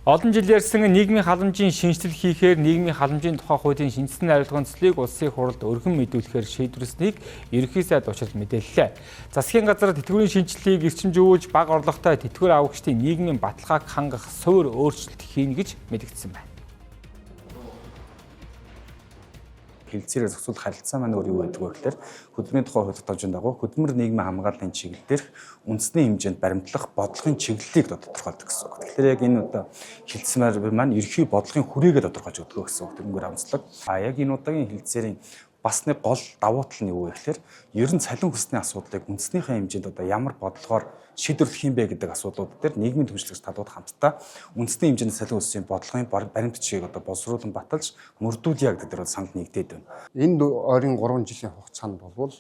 Олон жил ярьсан нийгмийн халамжийн шинэчлэл хийхээр нийгмийн халамжийн тухай хуулийн шинэчилсэн найруулгын төслийг улсын хурлд өргөн мэдүүлэхээр шийдвэрлэснийг ерөнхий сайд учрал мэдээллээ. Засгийн газар тэтгэврийн шинэчлэлийг эрчимжүүлж бага орлоготой тэтгэвэр авагчдын нийгмийн баталгааг хангах суур өөрчлөлт хийнэ гэж мэдэгдсэн байна. Хэлцээрээ зохицуулах харилцаа маань өөр юу байдаг вэ гэхээр хөдөлмөрийн тухай хууль тогтоомжийн дагуу хөдөлмөр нийгмийн хамгааллын чиглэл дээрх үндэсний хэмжээнд баримтлах бодлогын чиглэлийг тодорхойлдог гэсэн үг. Тэгэхээр яг энэ одоо хэлцээр маань ерөнхий бодлогын хүрээгээ тодорхойлж өгдөг гэсэн үг. Тэрнгээр онцлог. А яг энэ удаагийн хэлцээрийн бас нэг гол давуу тал нь юу вэ гэхээр ер нь цалин хөлсний асуудлыг үндэснийхээ хэмжээнд одоо ямар бодлогоор шийдвэрлэх юм бэ гэдэг асуудлууд дээр нийгмийн түвшлэгч талууд хамтдаа үндэсний хэмжээнд цалин хөлсийн бодлогын баримт бичгийг одоо боловсруулан баталж мөрдүүлье гэдэг дээр санал нэгдээд байна. Энэ ойрын 3 жилийн хугацаанд бол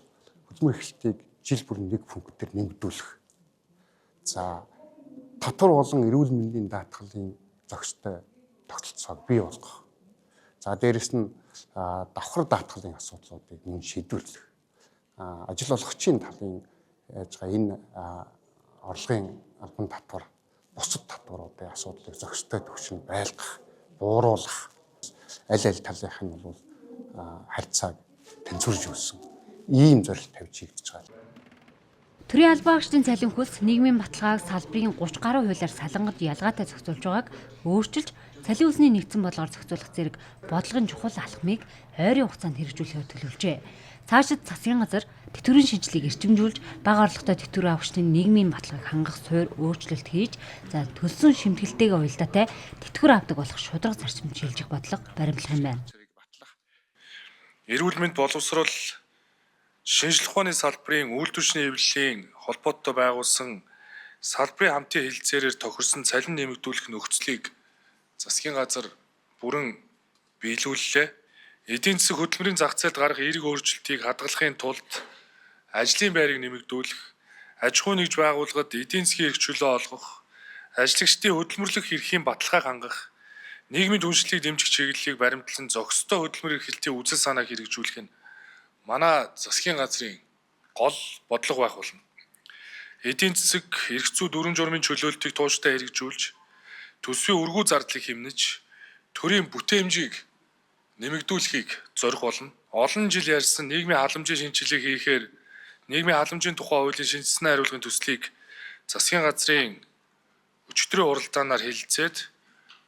хөдөлмөр эрхлэлтийг жил бүр 1 пунктээр нэмэгдүүлэх. За, татвар болон эрүүл мэндийн даатгалын зохистой тогтолцоог бий болгох. За, дээрэс нь давхар даатгалын асуудлуудыг мөн шийдвэрлэх. Ажил олгогчийн талын яаж байгаа энэ орлогын албан татвар, бусад татваруудын асуудлыг зохистой түвшинд байлгах, бууруулах, аль аль талынх нь бол харьцааг тэнцвэржүүлсэн ийм зорилт тавьж хийгдэж байгаа. Төрийн албан агчдын цалин хөлс нийгмийн баталгааг салбарын 30 гаруй хуулиар салангад ялгаатай зохицуулж байгааг өөрчилж цалин хөлсний нэгдсэн бодлогоор зохицуулах зэрэг бодлогын чухал алхмыг ойрын хугацаанд хэрэгжүүлэхээр төлөвлөжээ. Цаашид засгийн газар тэтгэврийн шинжилгээг эрчимжүүлж бага орлоготой тэтгэвэр авагчдын нийгмийн баталгааг хангах суурь өөрчлөлт хийж, за төлсөн шимтгэлтэйгээ уялдаатай тэтгэвэр авдаг болох шударга зарчимд шилжих бодлого баримтлах юм байна. Эрүүл мэнд боловсрол шинжлэх ухааны салбарын үйлдвэрчний хэвлэлийн холбоотой байгуулсан салбарын хамтын хэлцээрээр тохирсон цалин нэмэгдүүлэх нөхцөлийг засгийн газар бүрэн биелүүллээ. Эдийн засаг хөдөлмөрийн зах зээлд гарах эерэг өөрчлөлтийг хадгалахын тулд ажлын байрыг нэмэгдүүлэх, аж ахуй нэгж байгууллагад эдийн засгийн эрх чөлөө олгох, ажиглагчдын хөдөлмөрлөх эрхийн баталгааг хангах, нийгмийн түншлэлийг дэмжих чиглэлийг баримтлан зохистой хөдөлмөр эрхлэлтийн үзэл санааг хэрэгжүүлэх нь манай засгийн газрын гол бодлого байх болно. Эдийн засаг, эрх зүй дүрэм журмын чөлөөлтийг тууштай хэрэгжүүлж, төсвийн өргүү зардлыг хэмнэж, төрийн бүтээмжийг нэмэгдүүлэхийг зорих болно. Олон жил ярьсан нийгмийн халамжийн шинжилгээг хийхээр нийгмийн халамжийн тухай хуулийн шинэчилсэн хариулгын төслийг засгийн газрын өчигдрийн хуралдаанаар хэлэлцээд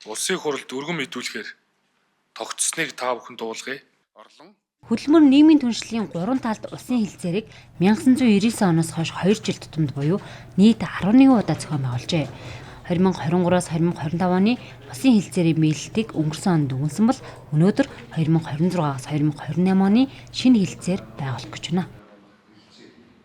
улсын хурлд өргөн мэдүүлэхээр тогтсныг та бүхэн дуулгая. Хөдөлмөр нийгмийн түншлэлийн 3 талд улсын хэлцээрийг 1999 оноос хойш 2 жил тутамд буюу нийт 11 удаа зохион байгуулжээ. 2023-аас 2025 оны улсын хэлцээрийн биелэлтийг өнгөрсөн онд дүгнэсэн бол өнөөдөр 2026-аас 2028 оны шинэ хэлцээр байгуулах гэж байна.